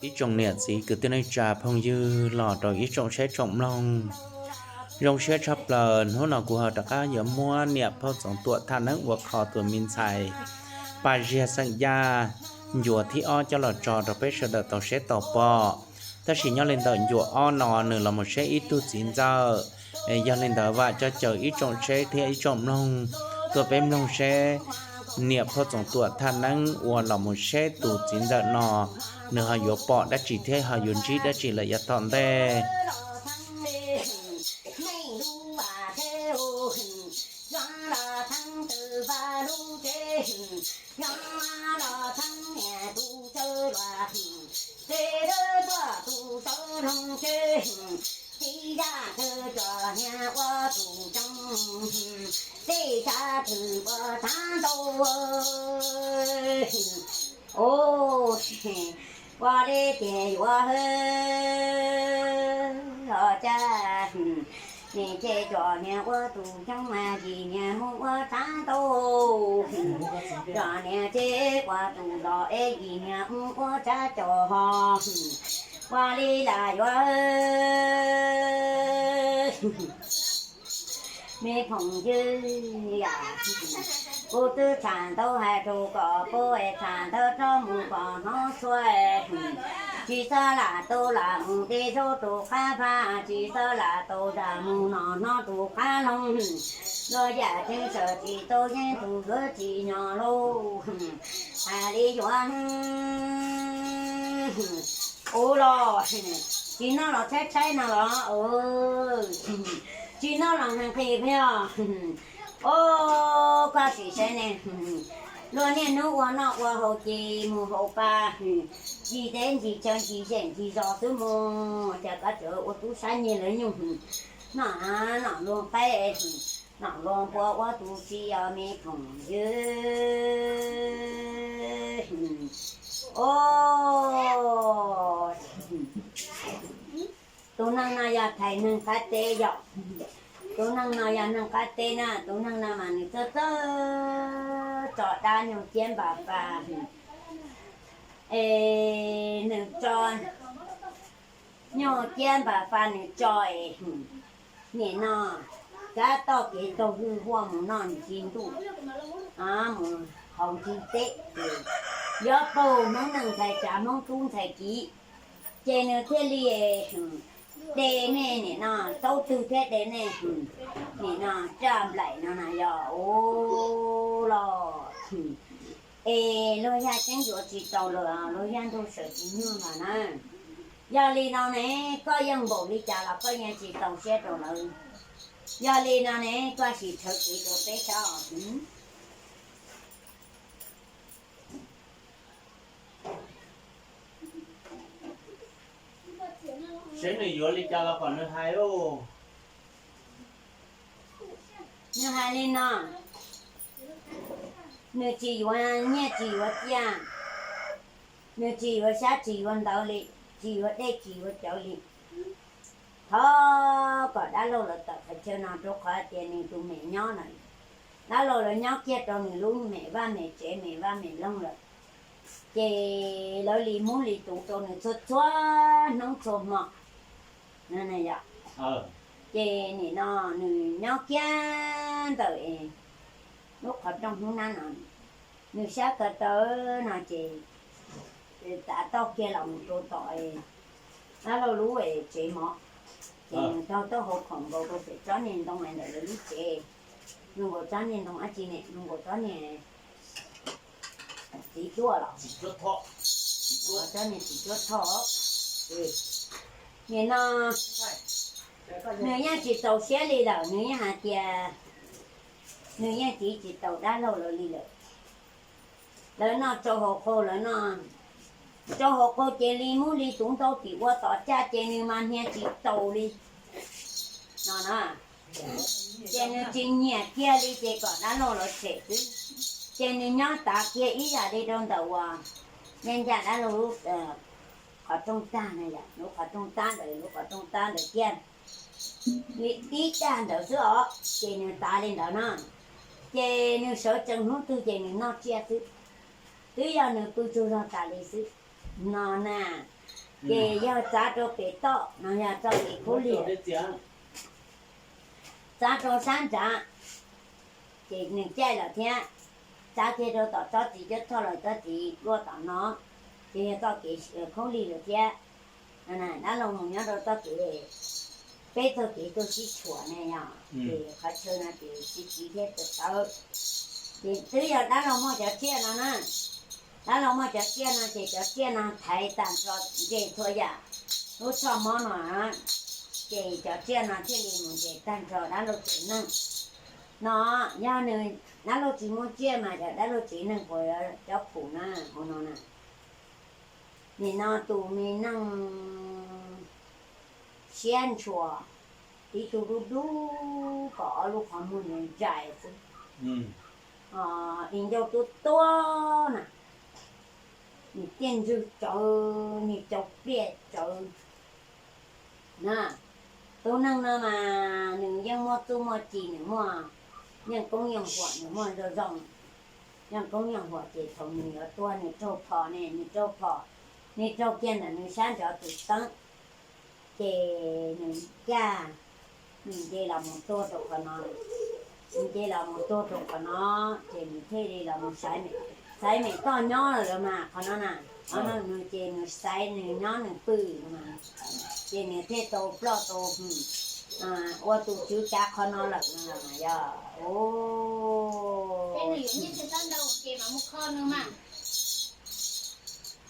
Ib tsoom niam txiv kwv tij neej tsa phooj ywg los rau ib tsoom saib tsoom mloog, zoo siab tshaj plaws hnub no kuv ho rov qab yuav muab niam phauj Txoov Tuam Thaj Neeb ua kho tus me ntxhais Paj Ziag xeem Yaj ncuav thib ob coj los tso rau peb sawv daws tau saib tau pom. Tab sis nyob li ntawm ncuav ob no nws los mus saib ib tug txiv ntxawm. Yog li ntawd vam coj caw ib tsoom saib thiab ib tsoom mloog tuaj peb mloog saib niam phauj Txoov Tuam Thaj Neeb uas los mus saib tus txiv ntxawm no, nws ho yuav pom dab tsi thiab ho yuav ntsib dab tsi lawm yav tom ntej. Ua li tias yuav hwb los cas, nim ces tsom niag ua tus coob mas yim niag mus ua tsav ntau, tsom niag ces ua tus los es yim niag mus ua tsav cos ho, ua li las yuav hwb. Me phoom ywg, kuv twb tsham ntau hais rau kom puj es tsham ntawd rov mus kom hnov txhua, tsis txhob lam tau lam mus deb zaub rau qab vaj, tsis txhob lam tau lam mus no hnov rau qab loog, luag yam tseeb txawm tsis tau yeej tus yuav tsis nyo lauj. Hais li yuav ua los tsis noj los tshaib tshaib no los, tsis noj los nqhis nqhis os. Os, koj sim saib ne, luag niaj hnub ua noj ua haus ces mus haus pa, ncig teb ncig chaw ncig zej ncig zos xwb mus, cas koj tseem ua tub sab nyiag lawv nyuj, noj noj luag qaib, noj luag npua ua tus tsis yog me phoom ywg. Os, tus neeg no yog thais neeg qab teb yom. Tus neeg no yog neeg qab teb na, tus neeg no mas nws txawj txawj tso dab nyuag ciab npas fas, es nws tso nyuag ciab npas fas nws tso es nim no kav toj kev taug hwj huaj mus noj ntsis ntuj, mus haus ntsis teb, yuav paug Hmoob neej ntxhais tsav Hmoob tub ntxhais kiv, ces nws thiaj li de nej nim no, taub twg thiab de nej nim no, tsaj nplaim no na yog ua los, es luag yaj ceeb yuav tsis tau lawm, luag yaj ntuj sawv tsis nyuaj los na. Yog li no ne, koj yeej npaum li cas los koj yeej tsis txaus siab rau lawv. Yog li no ne, koj sim tshawb kev rau peb saib. Seb nws yuav li cas los kom nws hais lauj. Nws hais li no, nws tsis yuav nyiaj tsis yuav txiaj, nws tsis yuav xyab tsis yuav ntawv li, tsis yuav dej tsis yuav cawv li. Thov kom dab laug lawv tawm qhov chaw no rau qhov tias nws tus mem nyob na, dab laug lawv nyob kiag rau nws lub mem vaj mem tsev mem vaj mem loog lawm, ces lawv li mub li tus rau nws txhua txhua hnub txhua hmo. Ces nim no nws nyob kiag ntawm lub qhov rooj hnub nab no, nws sab ko taw no ces tav toj kiag los mus rau tom dab laug lub tsev mov, ces nws taug taub hau khoom nkaus rau pem tsob niag ntoo ntawm lawv lub tsev, zoo nkaus tsob niag ntoo dab tsi ne, zoo nkaus tsob niag txiv duaj los, tsob niag txiv duaj thoj. Nim no nws yeej tsis txaus siab li lawm, nws yeej hais tias nws yeej tiv tsis tau dab laug lawv li lawm. Lawv noj tsau hauv qaug, lawv noj tsau hauv qaug ces li mub li tus ntau tim ua tom caj ces nws mas hnia tsis taus li no na. Ces nws tsis nyiam kiag li ces kom dab laug lawv tshem xwb. Ces nws nyob tav kiag ib yam li rau ntawm uas nyob ncaj dab laug lub qhov rooj tag na, lub qhov rooj tab ntawd, lub qhov rooj tab ntawd kiag li ib dag ntawd xwb os, ces nws tav li ntawd na. Ces nws sawv tsees hnub twg ces nws noj tsiaj xwb, twb yog nws pw tsaug zog tas li xwb no na. Ces yog txav rau pem toj no yog txoj kev khaub lig, txav rau sab nrad, ces nws caij lawm thiab, txav kiag rau tom tsob txiv cuab txhoj los tsob txiv luaj tom no, ces yog txoj kev khaub lig lawm thiab. Dab laug mus nyob rau txoj kev, peb txoj kev tuaj sib tshuam ne yog, ces qhov chaw no ces tsis tsiv thiab txawv txawv. Ces twb yog dab laug muaj cov tsiaj no na, dab laug muaj cov tsiaj no ces cov tsiaj no thaiv tag nrho ntsej txhua yam lub txoj hmoov no, ces cov tsiaj no thiaj li mus ntes tag nrho dab laug tsev neeg no. Yog nws, dab laug tsis muaj tsiaj mas cov dab laug tsev neeg puas yuav cob phum na, hauv no na. Nim no tus me neeg siab ntshua, tib tug dub dub kom ob lub qhov muag ntsais xwb, i ncauj tuab tuab na, nws tiaj ntswg tsawv, nws cau pliaj tsawv na. Tus neeg no mas nws yeej muaj txuj muaj ci, nws muaj yeej koob yeej huam, nws muaj zoo zoo yeej koob yeej huam, ces thaum nws yuav tuag nws raug phom ne, nws raug phom, nws raug kiag ntawm nws sab nrov tus teeb, ces nws kaj, nws nce los mus tuag rau qhov no, nws nce los mus tuag rau qhov no, ces nws thiaj li los mus xaiv mem toj nyob lawm mas qhov no na. Qhov no nws ces nws xaiv nws nyob nws pw no, ces nws thiaj tau ploj tau hwm ua tus tswv kav qhov no lawm no mas yog.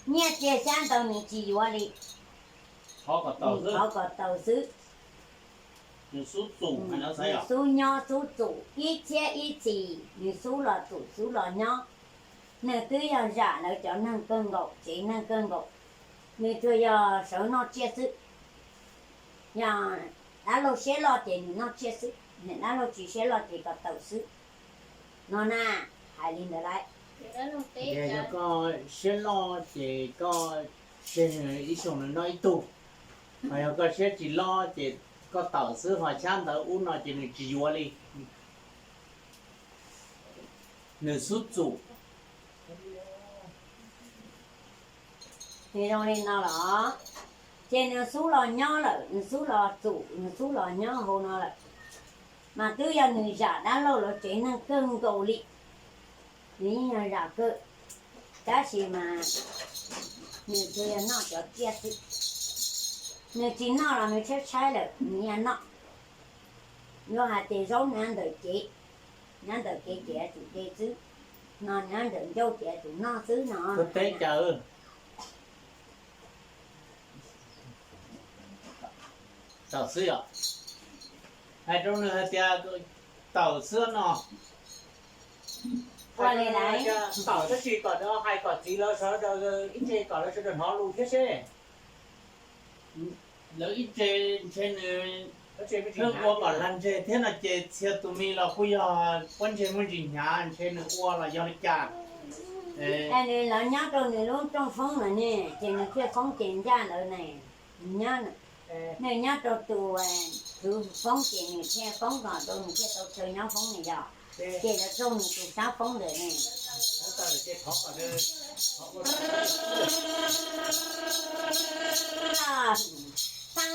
Nyiaj txiag xyab ntawv nws tsis yuav li, thov kom tau xwb. Nws xub nyob xub txum ib txhiab ib txhis, nws xub los txum xub los nyob. Nws twb yog zam lawv cov neeg kawg nkaus, tsev neeg kawg nkaus, nws tsuas yog sawv noj tsiaj xwb. Yog dab laug siab loj ces nws noj tsiaj xwb, dab laug tsis siab loj ces kom tawm xwb. No na, hais li ntawd lawm. Yog koj siab loj ces koj tseg nws ib xyoos nws noj ib tug, ho yog koj siab tsis loj ces koj tawm xwb, ho xyab ntawv ub no ces nws tsis yuav li. Nws xub txum. Nws zoo li no los, ces nws xub los nyob lawm, nws xub los txum, nws xub los nyob hauv no lawm, mas twb yog nws zam dab laug lawv tsev neeg kawg nkaus li. Nws yeej yog zam kawg, tab sis mas nws tsuas yog noj cov tsiaj xwb. Nws tsis noj los nws tshaib tshaib lawm nws yeej noj. Luag hais tias zaub nyob ntawm cev, nyob ntawm kev ces tsum de xwb, no nyob ntawm ncauj ces tsum noj xwb no. Teb cas tawm xwb yom? Hais rau nws hais tias tawm xwb no. Ua li lawm, tawm tab sis kom hais kom txiv lawv sawv daws ib tse kom lawv sawv daws hnov lus thiab seb. Lawv ib tse ntshe nws pheej ua kom lag ntseg thiab no ces txhia tus me los kuj yog puab ntseg muaj ntsis hnyav ntshe nws ua los yog li cas. Nws lawv nyob rau nws lub rooj foob lawm ne, ces nws thiaj foob ces ncaj lawv ne. Nws nyob rau tus khwv foob ces nws thiaj foob kom rau nws thiaj tau chaw nyob foob ne yog, ces lawv raug nws tus sab foob ntawd ne. Tag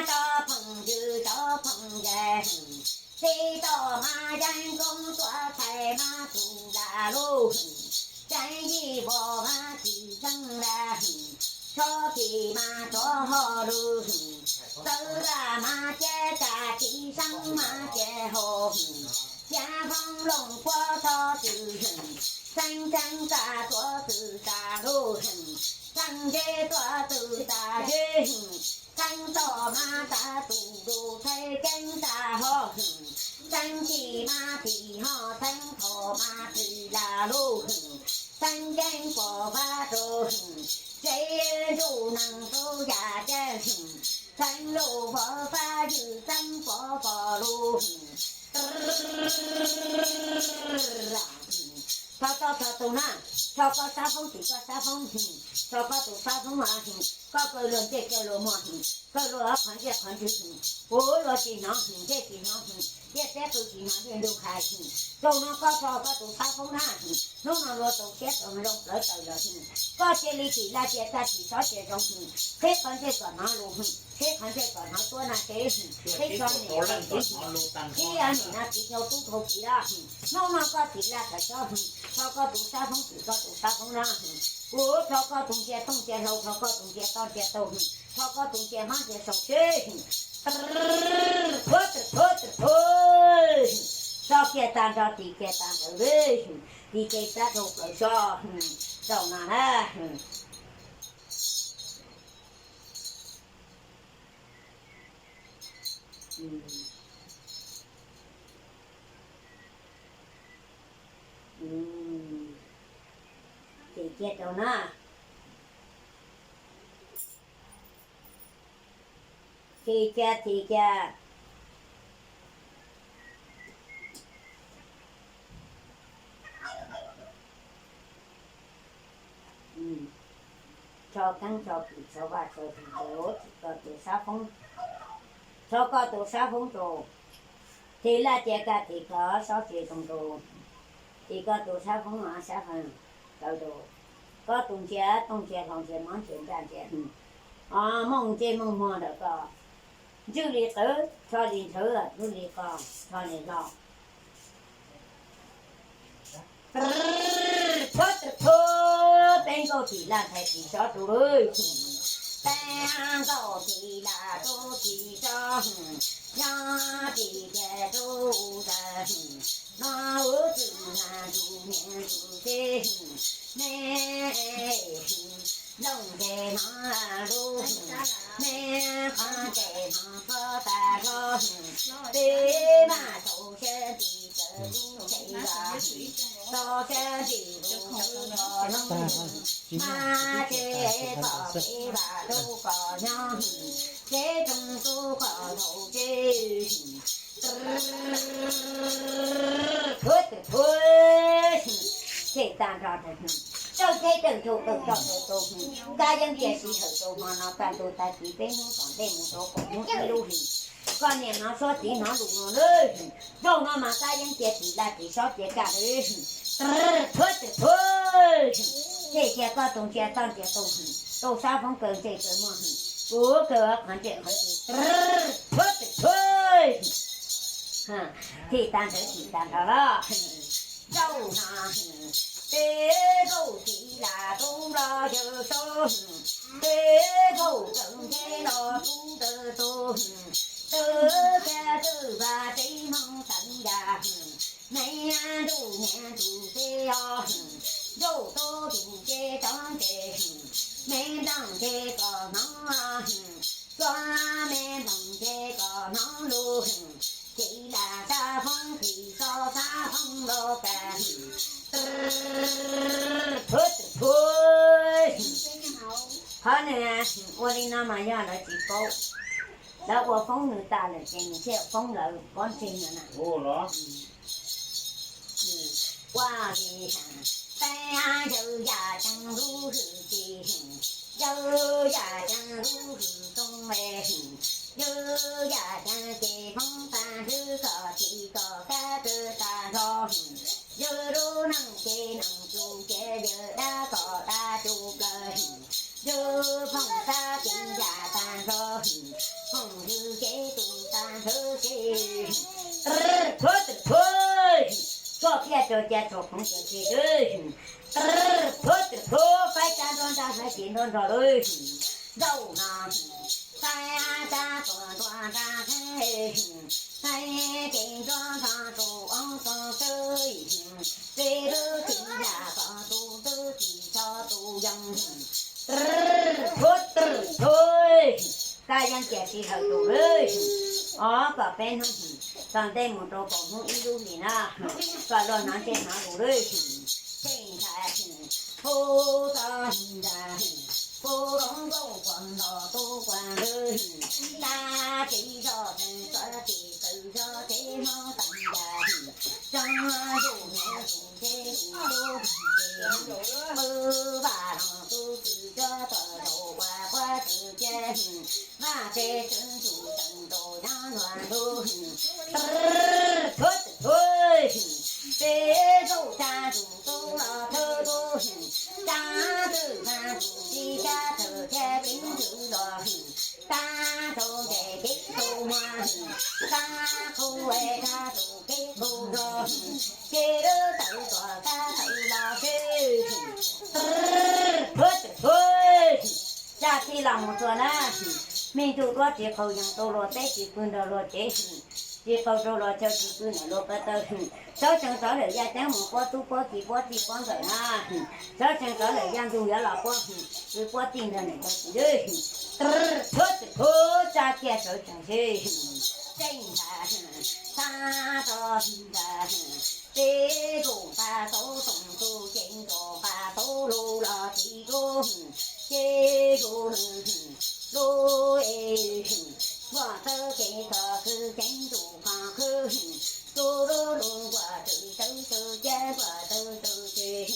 rov phoom ywg rov phoom yaig, txij toj mas yeej koob tuam thaiv mas tus lam lub, tseeb yim vos mas tsis tseeb lam, tshob phim mas tsov ho lub, txawv lam mas ces tsa tsis seeb mas ces ho, xya foob loos puab txhob txwm, txheeb txheeb tsa tuav txwm tas lub, txheeb zeb tuav txwm tas zeb, txheeb toj mas tas tus lub, txheeb keeb tas ho, txheeb tim mas tim ho, txheeb thom mas tim lam lub, txheeb keeb pom fab rau, tsev ntsuj nees rau yam ceeb, txheeb lub pov fab ywg txheeb pov pom lub, Thov koj thov tus na, thov koj sab foob tim koj sab foob hwm, thov koj tus sab foob a hwm, koj kaw luag ntsej kaw luag muag hwm, kaw luag qhov ntsej qhov ntswg hwm, kuv luag tsis hnov hwm, ntsej tsis hnov hwm, ntiaj teb qw tsis hnov ntiaj ntug hais hwm. Zaum no koj thov koj tus sab foob na hwm, hnub no luag tau siab tau zoo plawv tawm lawm hwm, koj cia li tim laj cia kaj tim sob cia zoo hwm, qhib qhov ntsej kom hnov lus hwm, qhib qhov ntsej kom hnov tuab na tsev hwm, qhib tso niam txiv hwm, qhib niam no txiv nyau tub dhau txiv laj hwm, hnub no koj tim laj tawm sob hwm, thov koj tus sab foob tim koj tus sab foob na hwm, kuv thov koj tus ntsia tooj ntsia hlau, thov koj tus ntsia toj ntsia taug hwm, thov koj tus ntsia hmab ntsia sau seb hwm, phuab phuab phuab, sob kiag tag nrho tim kiag tag ntawd li, tim kiag sab dhau plaws sob hwm, zaum no na hwm. Tim kiag rau na. Thim kiag, thim kiag. Rho keeb rho kis rho vaj rho tug rau tim koj tus sab foob, rho koj tus sab foob rau, tim laj cia kaj tim koj sob cia zoo rau, tim koj tus sab foob sab foob rawv rau, koj tus ntsia tooj ntsia hlau ntsia mob ntsia nraj ntsia hwm, mooj ntsej mooj muag ntawm koj, ntswj li qwv rho li nthawv ntswj li qos rho li hlo. Phuab phuab, peb nkauj tim laj ntxhais tim sob rau lawm, peb nkauj tim laj rau tim sob, nyob tim kiag rau tas, no wb txwm na ntus niam ntus txiv, me nplooj ntseg no lub, me qhov ntsej no koj tas zog, peb maj tau siab nti tawm lub ntsej los, tau siab nti lub ntsej los no, maj tsev kom peb vam lub kom nyob, tsev rooj tub kom ntaus tsev. Phuab phuab, cem tag nrho, tawg teb tawg ntug tawg toj tawg tu, kab yeeb cia siv hawm rau hmo no kaj ntug tag kis peb hnub tom ntej mus rau kaum hnub ib lub hlis. Koj niam hnov suab txiv hnov lus no lawm, zaum no mas kab yeeb cia tim laj tim sob cia kaj lawm. Phuab phuab, cem cia koj tus ntsia toj ntsia tu, tus sab foob kaw ntsej kaw muag, kuv kaw qhov ntsej qhov ntswg. Phuab phuab, thim tag nrho, thim tag nrho los. Zaum no peb nkauj tim laj rau los yawg saub, peb nkauj kaw ntsej los rau tawg tu, twb kiag twb vam tsev hmoov teev yam, me ntuj niam ntuj txiv os, ntuj tub ntuj txiv tov ntsej, me nplooj ntseg kom hnov, xyov me nplooj ntseg kom hnov lus, tim laj sab foob tim sob sab foob los kas. Phuab phuab, qhov nws ua li no mas yog lawv tsis paub, lawv ua foob nws tas lawm ces nws thiaj foob lawv pob ntseg no na. Ua li, peb yawg yaj ceeb lub hwj chim, yawg yaj ceeb lub hwj tooj me, yawg yaj ceeb ces foob tag hwj kom tsis kom kab kawg tag nrho, yawg lub neej ces neej tsuj ces yawg dab kom dab tsuj plaws, yawg phooj sab cev yaj tag nrho, phooj ywg ces tu tag nrho ces. Phuab phuab, tsuag phiaj tsuag ca tsuag phoov tsuag ces, phuab phuab, faib cab nruab nrab faib cev nruab nrog lawm. Zaum no faib cab tsuag nruab nrab faib, faib cev nruab nrog tsuag ob tsuag xwb, peb lub tim laj kom tu twb tsis txhob tu yees. Phuab phuab, kab yeeb cia siv hawm rau lawm, ob kom peb hnub, tom ntej mus rau kaum hnub ib lub hlis na, kom luag hnov ntsej hnov lus lawm. Tej ntxhais hu tau ntag, Kuv zoo nkauj puag nrog kuv quas npawg, tag kis zoj tseem txawv tsis txawm zoj tsev hmoob teem yas, tsob ntsuj nyuj tus tsev tus tub ces, qw vaj loog tub txwv tsob txoj zaum uas puab txwv cia, vaj tsev tswv ntuj teem nraus nyob nruab ntug, tub tub tub, peb zaum tsa tus tub los thawj tub, tsa twm tsa tus tib tsa thawm tsa kev ntxwv los, tsa rau ntes kev tau muag, tsa qhua tsa tus kev tau zog, ces lub tawm tuam kab tawm los seb, tub tub, tsa txij los mus txuas na, me ntsuj duab tsis qaug yees tau luag teb tsis pw nrog luag tsev, tsis qaug rau luag chaw tsis pw ntawm luag ko taw, sawv tsees rov lawm yaj ceeb mus puab tub puab ki puab txij puab nkawm na, sawv tsees rov lawm yaj ntug yuav los puab, pw puab txij nrog niam nrog txiv, tub tub, tsa kiag sawv tsees seb, tseej ntag, tsa tog ntag, peb zaum nqa tau toom tus ces nkaus nqa tau lug los tsis tub, ces lug lub, npua txawb ces txog khwv ceev ntuj qhov khwb, tus lub lub npua txawb txawb cab npua txawb txawb ces,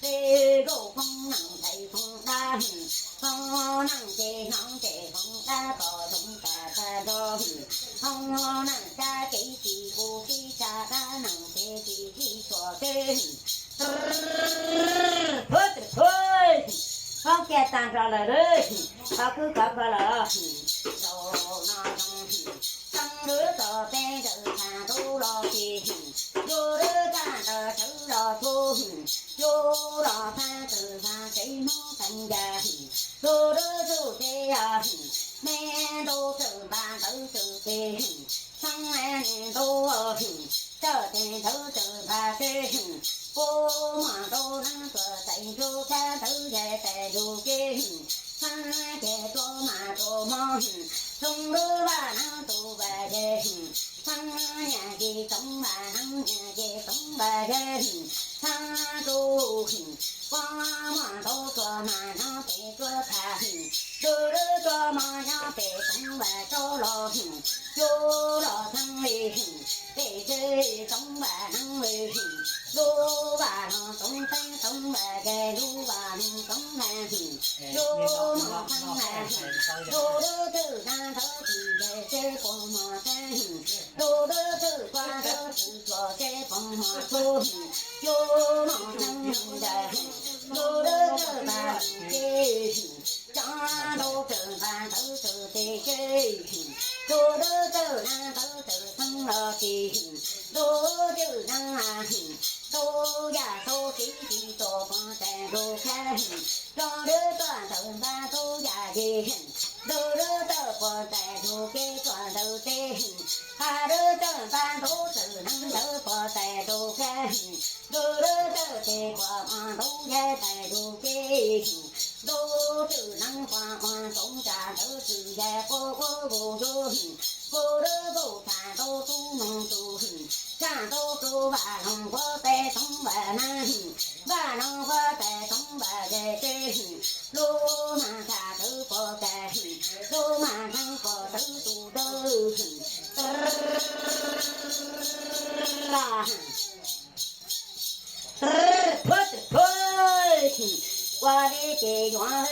peb zaum poob neej ntxhais poob dab, poob neej ces hnov ces poob dab pom zoo tas tag nrho, poob neej dab ces tsis pub tib tsa dab neej ces tsis tib txhuam teb, pub tw pub, poob kiag tag nrho lawm, qhov khwb khov kho lawm, zaum no zoo, txeeb lub txoj teb ntawd txhaj ntub los tsis, yug lub txaj ntawd sawv los txhub, yug los txhaj txwm txhaj tsev hmoob teem yas, yug lub txuj teb yog, me ntu txawm npaj ntawd txawm teg, txheeb me ntu, txawm teg ntawd txawm npaj teg, kuv muaj ntu neeb tuaj txais ntu kab ntawd yog tais lug kev, txheeb ces tuaj mas tuaj mob, zoo lub vaj neeb tus vaj yeg, txheeb niam yig tsoov vaj neeb niam yig tsoov vaj yeg, txheeb tub, kuv muaj ntu tuaj mas nyob pem tuaj tag, yug lub tuaj mas nyob pem tsoov vaj tsoov los, yug los txheeb li, pem tsev tsoov vaj neeb li, lub vaj no tsoov teeb tsoov vaj yeg lub vaj no tsoov vaj, yug mos txheeb vaj, yug lub twm na ntawd twm yeg tsev poob mos txheeb, yug lub twm kuaj ntawd twm txhuam tsev poob mos txhub, yug mos txheeb vaj, yug lub twm vaj tsev, tsob ntoo twm vaj ntawd twm teg tsev, yug lub twm na ntawd twm txheeb los tsis, yug lub twm na, tub yaj tub txiv tsis tuaj pov tais lug kab, yug lub tuaj ntawm npab tub yaj yig, yug lub tuaj pov tais lug kev tuaj ntawm teb, hab lub tuaj npab ntub twm neeb ntawd pov tais lug kab, yug lub tuaj teg kuam mos ntub yaj tais lug kev, ntuj twm neeb kuam ua txoov tsa ntawd twm yaj kuv kuv kuv ntub, kuv lub kuj txhaj ntuj tub moog tub, txhaj ntuj tub vaj loog kuv tes txoov vaj na, vaj loog kuv tes txoov vaj yeg teb, lub mag txhaj tawv pov tais, lub mag neeb pov tawv tus dawb, phuab phuab, ua li ces yuav,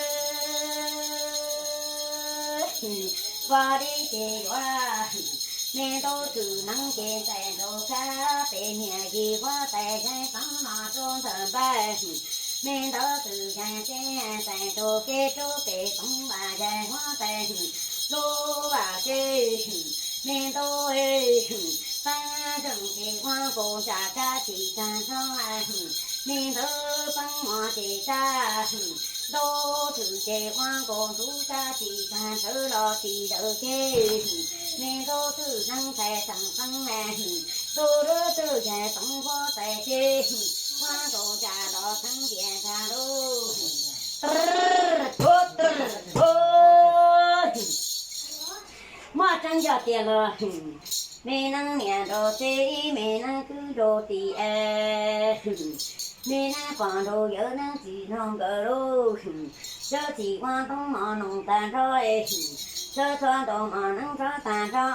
ua li ces yuav, me ntuj twm neeb ces ntxhais nraug kab pem niam yig huab tais yeeb txheeb los rub ntawm npab, me ntuj twm yeeb tsev ntxhais nraug kev rub pem txoov vaj yeeb huab tais, lub vaj tsev, me ntuj peb zeej ces huab nkaus tsa tsab tsis tag nrho, me ntuj peb mos ces tsab, ntuj twm ces huab nkaus ntxuv tsab tsis tag nrho los tsis zawm kev, me ntuj twm neeb ntxhais txheeb txheeb, ntuj lub twm yeeb txoov huab tais tsev, huab nkaus tsa los txheeb tias ntag lub, phuab phuab, muaj tseeb yog tias los, me neeb niam nraug txiv, me neeb kwv nraug tij, me neeb pog nraug yawg neeb txiv nraug nkawd lub, Sawv txhim ua ntoo mos noog tag nrho, sawv txhua ntoo mos neeb tshob tag nrho.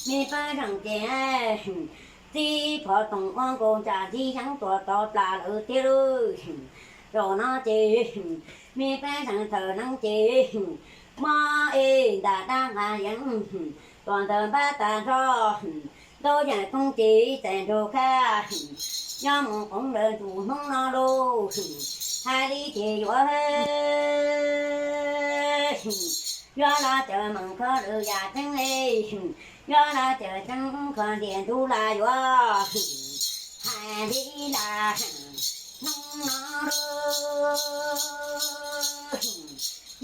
Me pab zeej ces txib phom toom ua nkaus tsam ntxi yeeb tuam tod plas lawm thiab lauj. Zaum no ces me pab zeej tawm neeb ces mob es ntam dab nqa yeeb, tuam ntawd npab tag nrho. Ntaub yam koob ces txais nraug khab, nyob mus qoov ntawd ntus hnub no lauj. Hais li ces yuav, yuav los cawm meem kho lwm yam tseeb li, yuav los cawm tseeb kho ntiag ntug lam yuav. Hais li lam hnub no lauj,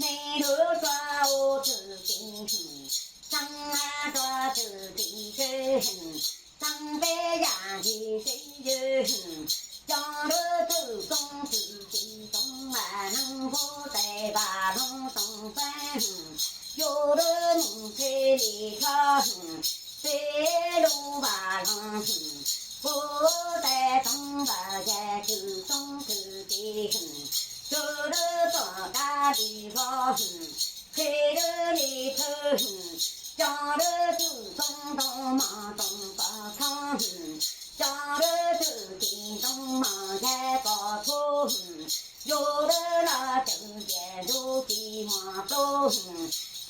nej lub txoj ua txwm txim, txheeb txoj txwm txim seb, txheeb peb yam ntsis seb, cov lub txwm koob txwm txim toov vam neeb pub tes vam loog toom peb, yus lub neej thiaj li kho, peb lub vam loog pub tes toov vam yam txwm koob txwm txim, txwm lub tuam kab li voj, qhib lub li thwj, cov lub txwm koob ntoo mos toom pov thoob, cov lub txwm txim ntoo mos yaj pov thub, yus lub los cawm ntiag ntug tsis muaj plaub,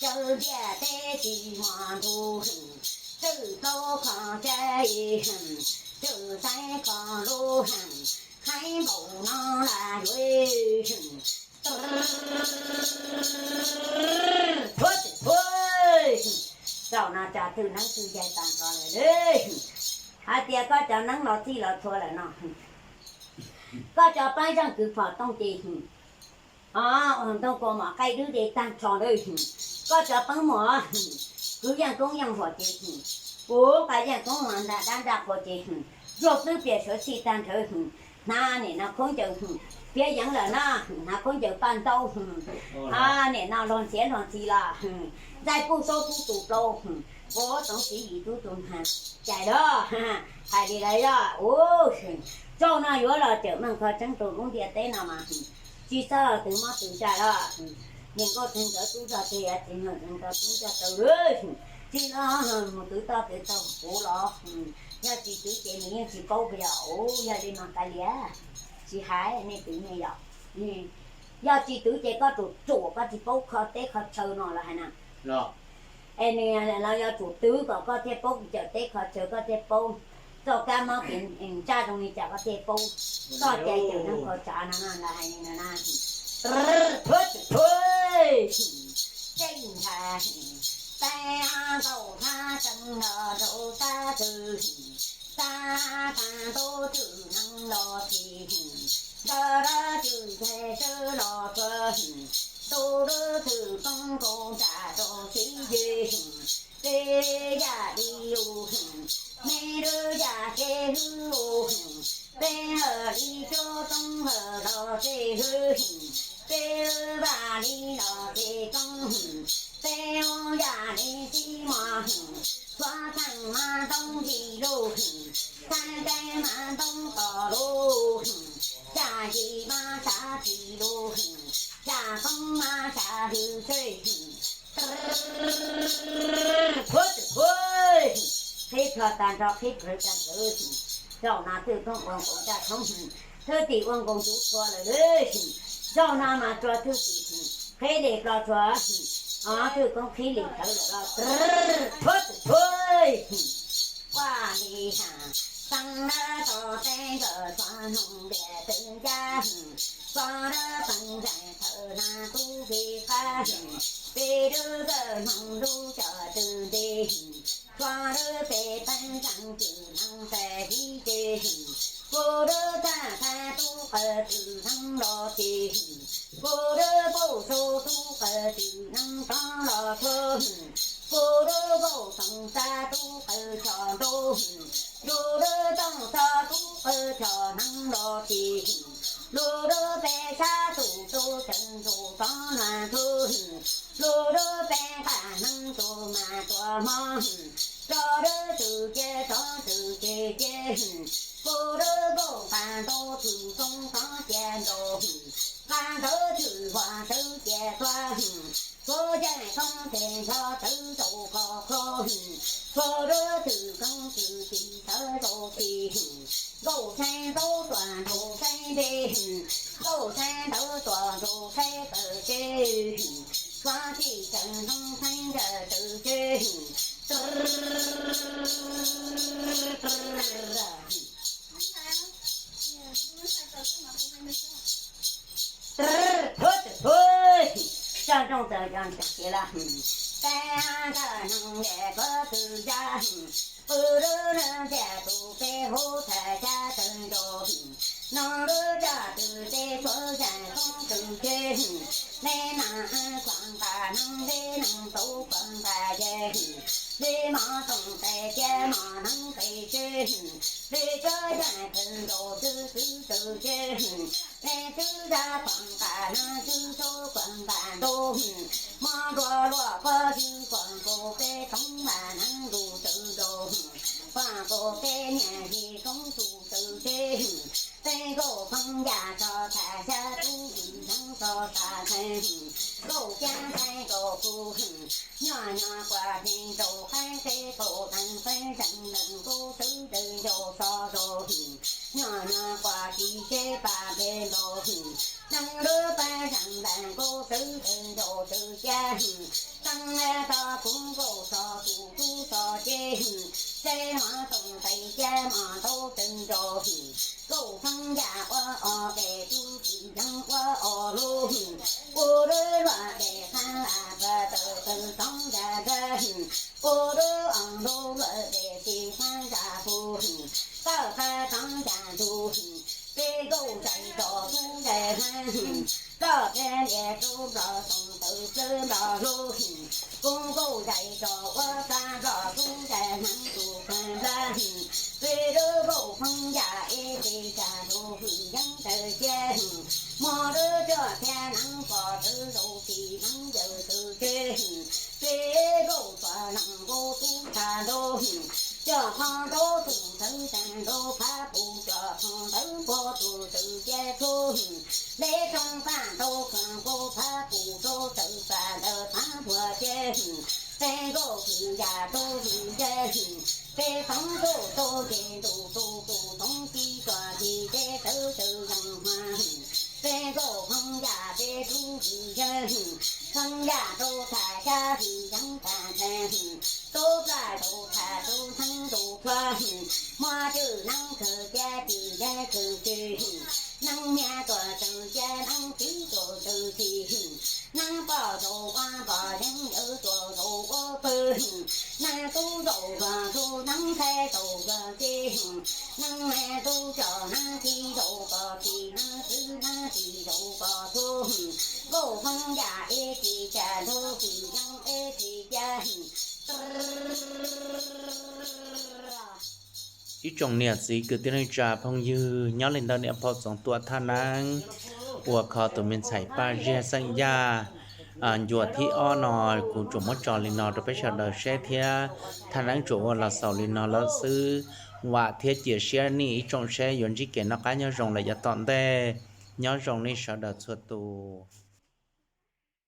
cawm ntiag teb tsis muaj ntug, txwm plaub kho cab, txwm xaiv kho lub, qhaib npaum no lam yuav. Zaum no cov twm neeb twm yaig tag nrho lawm, hais tias koj cov neeb los txij los txhua lawm no, koj cov pab zeej kwv phom tooj ces, o, ntoo kua mom qaij dwb de tag nrho lawm, koj cov pab muam kwv yeej koob yeej huam ces, kuv nqa yeej koob nta dab nta qhua ces, zuag twb piam sawv txhij tag nrho, hnav nim no khaub ncaws piav yeev lawm na, hnav khaub ncaws paj ntaub, nim no luag ntxhiav luag ntxhi los, ntxaij puj saub tub tus plaub, ua toov txiv yim tub tus hnav, cais lawm, hais li lawm yog, zaum no yuav los cawm meej kho tseeb rau lub ntiaj teb no mas, tsis txhob twv mob twv ntsaj lawm, niam nkauj txeeg nkawd tub zog twg, txiv nraug txeeg nkawd tub zog twg, tsis los mus twv toj twv taug kuv los, yog tsis twv ces nws yeej tsis paub yog, yog li mas kav liam, tsis hais nej twv nej yom, yog tsis twv ces koj tsum tsuam koj tsis paub kho teb kho chaw no los hais na. Es nws los yuav tsum twv kom koj thiaj paub cawm teb kho chaw, koj thiaj paub txoj kab mob kev ntsaj zoo li cas koj thiaj paub, txoj cai cawm neeg kho tsav no los hais li no na. Phuab tsis phuab, tseej ntshai, tab nkaus thab tseeb no rau tab twg, tab tag ntuj twm neeb los tsis, ntawm dab twm nthe sawb los txog, ntuj lub twm koob koob nram rau sib yig, peb yam li u, nej lub yam kev hlub u, peb hawm li cuab toob hawm los tej hwj, peb vaj li los tej koob, peb yam li tib mos, xuav theej mas ntoo yim lug, thaij kev mas ntoo tom lug, yam yim mas sav tsis lug, yam koob mas sav hwj xwb. Phuab tsis phuab, qhib plho tag nrho qhib plhawv tag nrho, zaum no twm koob ua nkaus ntaj thoob, thwj tim ua nkaus ntsuv txhua lawm lawm. Zaum no mas tso thwj tim qhib li plho txhua, o twm koob qhib li plhawv lawm los phuab tsis phuab. Vaj li has, xeeb lawv tau teb nkawm txog noog liam twm ncaj, txog lawv peeb zeej thawm na tub pib qab, peb lub kawm hmoov lub cov twm nti, txog lawv peb peeb zeej twm neeb tes tib ce, kuv lub txaj thab tub qawm twm neeb los tsis, kuv lub pauj saub tub qawm twm neeb rov los txhua, kuv lub pauj toov xab tub qawm tso ntuj, lub lub tooj xab tub qawm tso neeb los tsis, lub lub peb sab tus tub ceev ntuj rov na txhua, lub lub peb nqaj neeb tus mas tua mob, rov lub twm ce rov twm ce ce, Pub lub nkuj nqa ntuj tshwm koob txob cia nraus, nqa ntawv tshwm huam sawv cia tuag, txhua yeej koob tes nrho tawv rau kho kho, txhua lub tshwm koob tshwm tis tawv rau tis, nkauj saib ntaub tuam nraug saib npe, nkauj saib ntawv tuam nraug saib tawv tsev, txhua tij tawv ntoo saib ncaws tawv tsev. Tsa nrooj tawm cov ntseeg tiav lawm, tab nraj noog yam kov tw yaj, pw lub neej ntiag tus peb hub thaij xyab tawg nraug, noog lub coj tw peb tshuav yaj koob tw ceg, neb noog khuam nqa noog, neb noog tau khuam nqa yeg, neb mov toom tais ciab mov noog tais tseg, neb tshuav yaj tawg nraug tw tw tw ceg, neb tshuav yaj khuam nqa noog tshuav khuam nqa nraug, mov nruab luaj pob tshuav khuam nkaus peb toom mas noog lus tawg nraug, khuam nkaus peb niam yig koob tus tawg tseg, peb nkauj phooj yaj tso thaij xyab tub yim noog tso tas txheej, nkauj cab saib nkauj kuv, nyuaj nyuaj kuam tij nraug qaib qe qaum teev feeb zeem nees nkaub tawv tawg nraug so rau, nyuaj nyuaj kuam tij seb pab peb nraug, neeg lub pab zeem ntais nkaub tawv tawg nraug tawv cab, teeb tog kuv nkauj so tus tub so ceg, seb mov toom tais ciab mov ntaub tawg nraug, nkauj phooj yaj ua ob peb tub tsis yeej ua ob lub, ua lub luaj peb qab las pab tawg tawg toob yaj nrag, ua lub ob lub luaj peb tib qab yaj pug, tawg qab toob yaj ntug, peb nkauj zais tso tub zais hab, koj peb lias tub nplog toom tawv plawv nplog hlub, kuv nkauj zais tso ua pab nplog tub zais hneev tus kawg nplaj, peb lub nkauj phooj yaj ib txhis cas nraug hwm yeeb tawg ciab, muaj lub cuaj thiab neeb pom tawv nraug tsis yeej yawg tawg tseg, peb nkauj txom lees nkaus tub tshaj nraug, coj qhov ntaub tus ntxhawv tag nraug phab pum coj qhov ntawv npog tus tawv ciab tshub, leb tshoob paj ntau kawg nkaus phab pum rau tawv paj ntawd phab npuag ciab, peb nkauj hwm yaj tub hwm yaj, peb toob tuj tub nce ntuj tub tub toob tib tsuas tib teb tawv tawv yeej hma, peb nkauj phooj yaj peb tub hwm yaj, phooj yaj rau tham xyab hwm yeeb tham ntxhee, tub plaj rau tham tub ntxhee rau plhuav, muaj cwj neeb khaws ciab tsis yaj khaws tsis, neeb nyiaj tuaj tawg ciab neeb txiv tuaj tawg txiv, neeb poj zaum ua poj yeeb yawg tuaj zaum ua pawg, neeb tub zaum koj tub neeb txhais zaum koj txhais, neeb me tub coj neeb txiv zaum koj txiv neeb txwv neeb txiv zaum koj tub, nkauj phooj yaj ib txhis cas nraug tsis yeej ib txhis cas. Ib tsoom niam txiv kwv tij neej tsa phooj ywg, nyob li ntawm niam phauj Txoov Tuam Thaj Neeb uas kho tus me ntxhais Paj Ziag xeem Yaj ncua thib ob no, kuv tsuas muab tso li no rau peb sawv daws saib thiab. Thaj Neeb tsuas ua los xaus li no lawm xwb. Vam thiab cia siab nej ib tsoom saib yuav ntsib kev noj qab nyob zoo lawm yav tom ntej. Nyob zoo nej sawv daws txhua tus.